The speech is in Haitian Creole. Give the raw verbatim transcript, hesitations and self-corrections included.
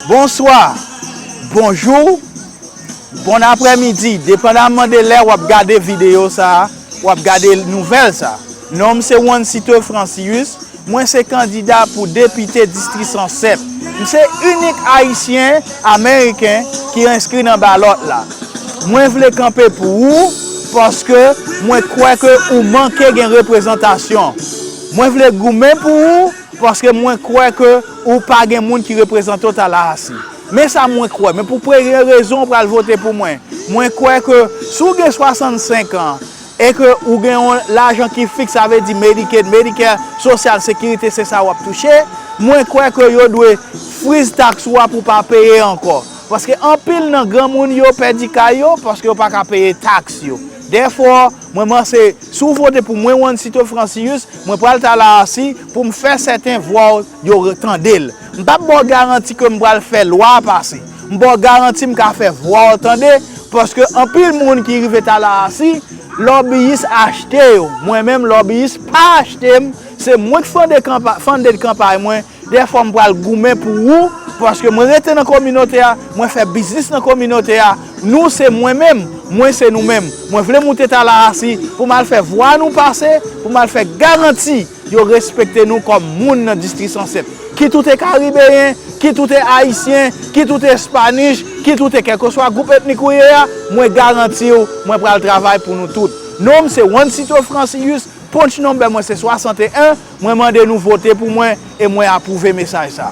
Bonswa, bonjou, bon aprèmidi, depandaman de lè w ap gade videyo sa a, w ap gade nouvèl sa a. Non m se Wancito Francius, mwen se kandida pou depite distri san sèt. M se inik Ayisyen Ameriken ki enskri nan balòt la. Mwen vle kanpe pou ou paske mwen kwè ke ou manke gen reprezantasyon. Mwen vle goumen pou ou paske mwen kwè ke ou pa gen moun ki reprezante w Tallahassee. Men sa mwen kwè, men pou premye rezon ou pral vote pou mwen. Mwen kwè ke si w gen swasannsenk an e ke ou gen yon lajan ki fiks, sa vle di Medicaid, Medicare, Sosyal Sekirite, se sa w ap touche, mwen kwè ke yo dwe friz taks ou a pou w pa peye ankò. Paske anpil nan granmoun yo pèdi kay yo paske yo pa ka peye taks yo. Dèfò, mwen panse, si w vote pou mwen, Wancito Francius, mwen pral Tallahassee pou m fè sèten vwa w yo re- tande l. M p ap ba w garanti ke m pral fè lwa a pase. M ba w garanti m ka fè vwa w tande, paske anpil moun ki rive Tallahassee, lòbiyis achte yo. Mwen menm, lòbiyis pa achte m. Se mwen k fande kanpa- fande kanpay mwen. Dèfwa m pral goumen pou ou, paske mwen rete nan kominote a, mwen fè biznis nan kominote a. Nou se mwen menm, mwen se nou menm. Mwen vle moute Tallahassee pou m al fè vwa nou pase, pou m al fè garanti yo respekte nou kòm moun nan distri san sèt. Kit ou te karibeyen, kit ou te ayisyen, kit ou te espanish, kit ou te kèlkeswa gwoup etnik ou ye a, mwen garanti w, mwen pral travay pou nou tout. Non m se Wancito Francius, punch number mwen se swasanteyen, mwen mande nou vote pou mwen e mwen apwouve mesaj sa.